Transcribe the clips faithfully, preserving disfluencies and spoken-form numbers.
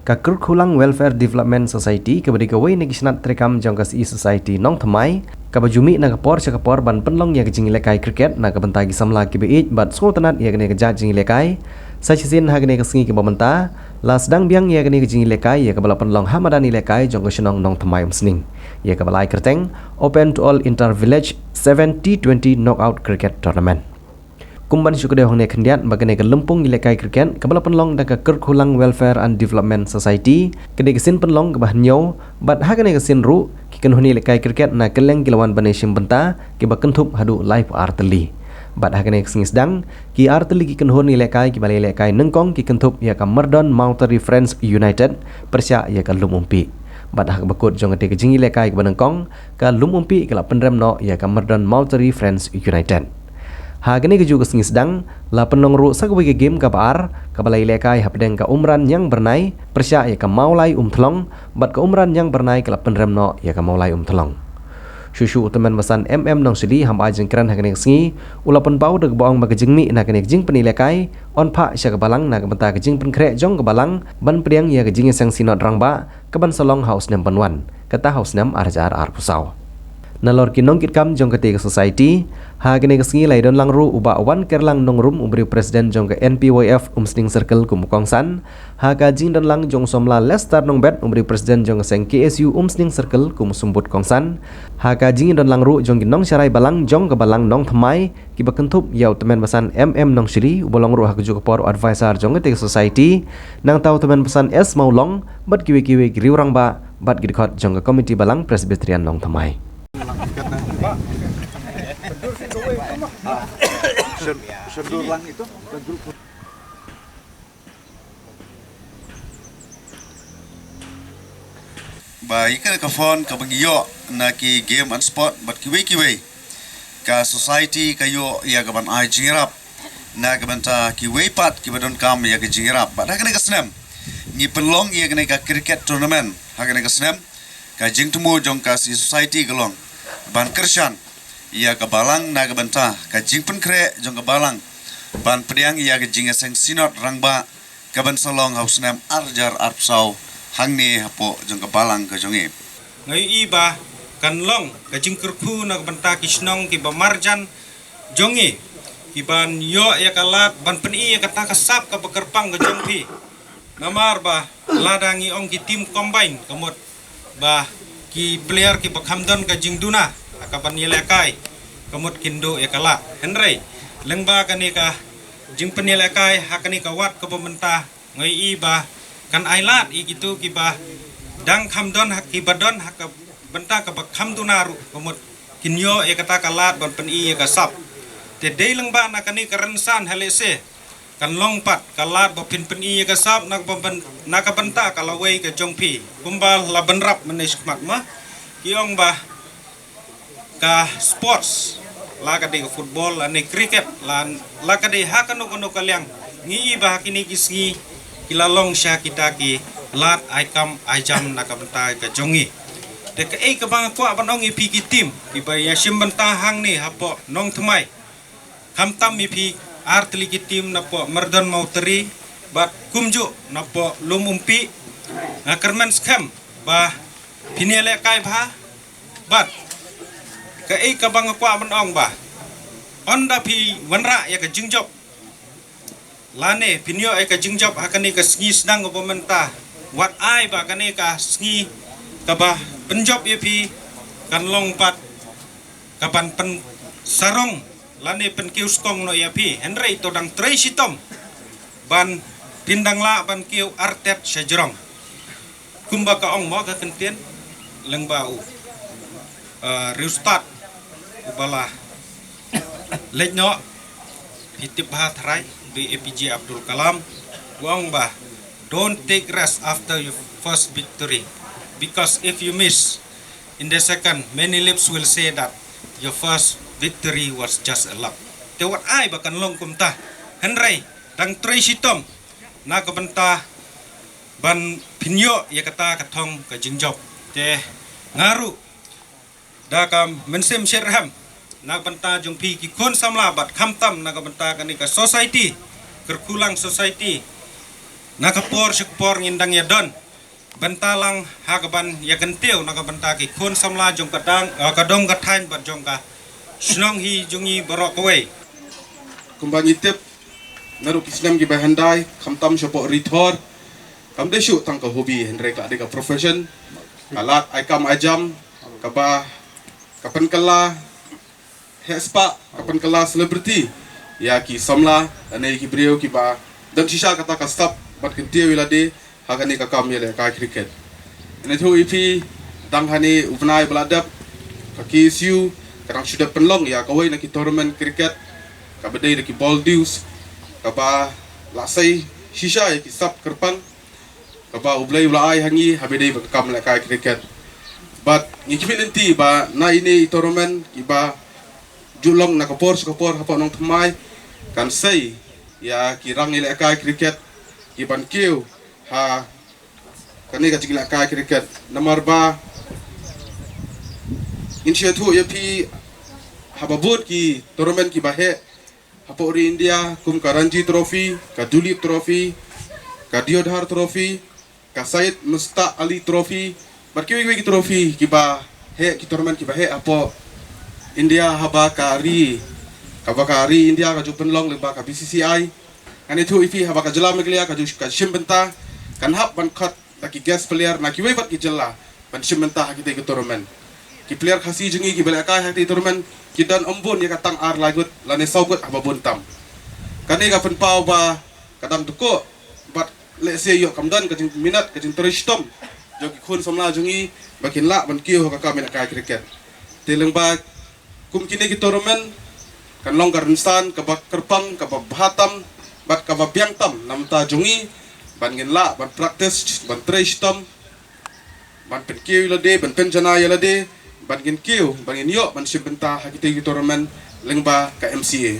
Ka Kyrkhulang Welfare Development Society, kaba dei kawei na ki shnat treikam jong ka C E Society Nongthymmai, kaba ju mih na ka por sha ka por ban pynlong ïa ka jingïalehkai cricket na ka bynta ki samla kiba ïeit bad sngewtynnad ïa kane ka jait jingïalehkai. Sa shisien ha kane ka sngi kaba mynta, la sdang biang ïa kane ka jingïalehkai ïa kaba la pynlong ha madan ïalehkai jong ka shnong Nongthymmai Umsning, ïa kaba la ai kyrteng Open to All Inter Village Seven T twenty Knockout Cricket Tournament. Kum ban shu kdew hangne khyndiat ba kane ka lympung ïalehkai cricket kaba la pynlong da ka Kyrkhulang Welfare and Development Society, ka dei ka sien pynlong kaba hynñiew, bad ha kane ka sien ruh ki kynhun ïalehkai cricket na kylleng ki la wan ban ïashim bynta kiba kynthup haduh laiphew ar tylli. Bad ha kane ka sngi sdang, ki ar tylli ki kynhun ïalehkai kiba la ïalehkai nyngkong ki kynthup ïa ka Myrdon Mawtari Friends United pyrshah ïa ka Lum Umpi. Bad ha kaba kut jong kata ka jingïalehkai kaba nyngkong, ka Lum Umpi ka la pynrem noh ïa ka Myrdon Mawtari Friends United. Ha kane kajuh ka sngi sdang, la pynlong ruh sa kawei ka game kaba ar, kaba la ïalehkai hapdeng ka Umran Ñiang Byrnai pyrshah ïa ka Mawlai Umthlong, bad ka Umran Ñiang Byrnai ka la pynrem noh ïa ka Mawlai Umthlong. Shuh shuh u tymmen basan M M Nongshili haba ai jingkren ha kane ka sngi, u la pynpaw da kaba ong ba ka jingmih na kane ka jingpynïalehkai yn phah sha ka balang na ka bynta ka jingpynkhreh jong ka balang ban pdiang ïa ka jingïaseng synod rangbah kaban sa long ha u snem ban wan, kata ha u snem ar hajar arphew saw. Nalor ki nongkitkam jong kata ka society, ha kane ka sngi la ïadon lang ruh u Bah Wankerlang Nongrum, u briew president jong ka N P Y F Umsning Circle kum u kongsan, ha ka jingdon lang jong u samla Lester Nongbet, u briew president jong ka seng K S U Umsning Circle kum u symbud kongsan, ha ka jingdon lang ruh jong ki nongsharai balang jong ka balang Nongthymmai, kiba kynthup ïa u tymmen basan M M Nongshili, uba long ruh ha kajuh ka por u advisor jong kata ka society, nangta u tymmen basan S Mawlong, bad kiwei kiwei ki riew rangbah, bad ki dkhot jong ka Committee Balang Presbyterian Nongthymmai. Ba ïa kane ka fund kaba ngi ïoh na ki game and sport bad kiwei kiwei, ka society ka ïoh ïa kaban ai jingïarap na ka bynta kiwei pat kiba donkam ïa ka jingïarap. Bad ha kane ka snem ngi pynlong ïa kane ka cricket tournament ha kane ka snem. Ka jingthmu jong ka C E Society ka long ban kyrshan ïa ka balang na ka bynta ka jingpynkhreh jong ka balang ban pdiang ïa ka jingïaseng synod rangbah kaban sa long ha u snem ar hajar arphew saw hangne hapoh jong ka balang ka jong ngi. Nga ïohi ba kan long ka jingkyrkhu na ka bynta ki shnong kiba marjan jong ngi, kiban ïoh ïa ka lad ban pyni ïa kata ka sap kaba kyrpang ka jong phi. Namar ba lada ngi ong ki team combine, ka mut ba ki player kiba kham don ka jingduna ha kaban ïalehkai, ka mut kin duh ïa ka lad. Hynrei lyngba kane ka jingpynïalehkai ha kane ka wad kaba mynta, nga ïohi ba kan ai lad ïa kito kiba dang kham don ha, kiba don ha ka bynta kaba kham duna ruh, ka mut kin ïoh ïa kata ka lad ban pyni ïa ka sap. Te dei lyngba na kane ka rynsan ha lehse kan long pat ka lad ba phin pyni ïa ka sap na ka byn-, na ka bynta ka lawei ka jong phi. Kumba la bynrap mynne shakhmat ma ki ong ba ka sports, la ka dei ka football lane cricket, la, la ka dei ha kano kano ka liang, ngi ïohi ba ha kine ki sngi ki la long sha kita ki lad ai kam ai jam na ka bynta ka jong ngi. Te kaei kaba nga kwah ban ong ïa phi ki team kiba ïashim bynta hangne hapoh Nongthymmai, khamtam ïa phi ar tylli ki team napoh Myrdon Mawtari bad kumjuh napoh Lum Umpi, nga kyrmen skhem ba phin ïalehkai bha. Bad kaei kaba nga kwah ban ong ba ynda phi wanrah ïa ka jingjop lane phin ïoh ïa ka jingjop ha kane ka sngi sdang kaba mynta, wat ai ba kane ka sngi kaba pynjop ïa phi kan long pat kaban pynsarong lane pynkiew skong noh ïa phi. Hynrei to dang trei shitom ban phin dang lah ban kiew artet sha jrong. Kumba ka ong mo ka kyntien lyngba u, eh, riewstad uba la leit noh, phi tip bha tharai, dei A P J Abdul Kalam, u ong ba, "Don't take rest after your first victory, because if you miss in the second, many lips will say that your first victory was just a luck." Te wat ai ba kan long kumta. Hynrei dang trei shitom na ka bynta ban phin ïoh ïa kata ka thong ka jingjop. Te nga ruh da ka mynsiem shitrhem na ka bynta jong phi ki khun samla bad khamtam na ka bynta kane ka society, Kyrkhulang Society, Na ka por sha ka por ngin dang ïa don bynta lang ha ka ban ïa kyntiew na ka bynta ki khun samla jong ka dang, eh, ka dong ka thaiñ bad jong ka shnong hi jong ngi baroh kawei. Kumba ngi tip, naduh ki snem kiba hyndai, khamtam shapoh Ri Thor, kam dei shuh tang ka hobby, hynrei ka dei ka profession, ka lad ai kam ai jam, kaba ka pynkylla heh spah, ka pynkylla celebrity ïa ki samla, lane ki briew kiba don shisha kata ka sap ban kyntiew ïa lade ha kane ka kam ïalehkai cricket. Ngan ïathuh ïa phi, dang hane u bnai ba la dep, ka K S U ka dang shu dep pynlong ïa kawei na ki tournament cricket kaba dei da ki ball dues, kaba la sei shisha ïa ki sap kyrpang kaba U Blei u la ai ha ngi haba dei bad ka kam lehkai cricket. Bad ngi khmih lynti ba na ine i tournament kiba ju long na ka por sha ka por hapoh Nongthymmai kan sei ïa ki rang ïalehkai cricket kiban kiew ha kane ka jinglehkai cricket. Namar ba ngin sa ïathuh ïa phi, haba bun ki tournament kiba heh hapoh ri India, kum ka Ranji Trophy, ka Duleep Trophy, ka Deodhar Trophy, ka Syed Mustaq Ali Trophy, bad kiwei kiwei ki trophy kiba heh, ki tournament kiba heh hapoh India, haba ka ri, kaba ka ri India ka ju pynlong lyngba ka B C C I. Ngan ïathuh ïa phi, haba ka jylla Meghalaya ka ju, ka shim bynta, kan hap ban khot da ki guest player na kiwei pat ki jylla ban shim bynta ha kitei ki tournament. Ki player Khasi jong ngi kiba lehkai ha kitei ki tournament ki don ym bun, ïa ka tang ar lai ngut lane saw ngut haba bun tam. Kane ka pynpaw ba ka dang dkoh, bad lehse ïoh kam don ka jingminot, ka jingtrei shitom jong ki khun samla jong ngi ba kin lah ban kiew ha ka kam lehkai cricket. Te lyngba kum kine ki tournament kan long ka rynsan kaba kyrpang, kaba bha tam bad kaba biang tam na bynta jong ngi, ban ngin lah ban practice, ban trei shitom, ban pynkiew ïa lade, ban pynjanai ïa lade, ban ngin kiew, ban ngin ïoh ban shim bynta ha kitei ki tournament lyngba ka M C A.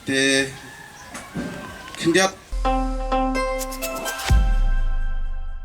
Te khyndiat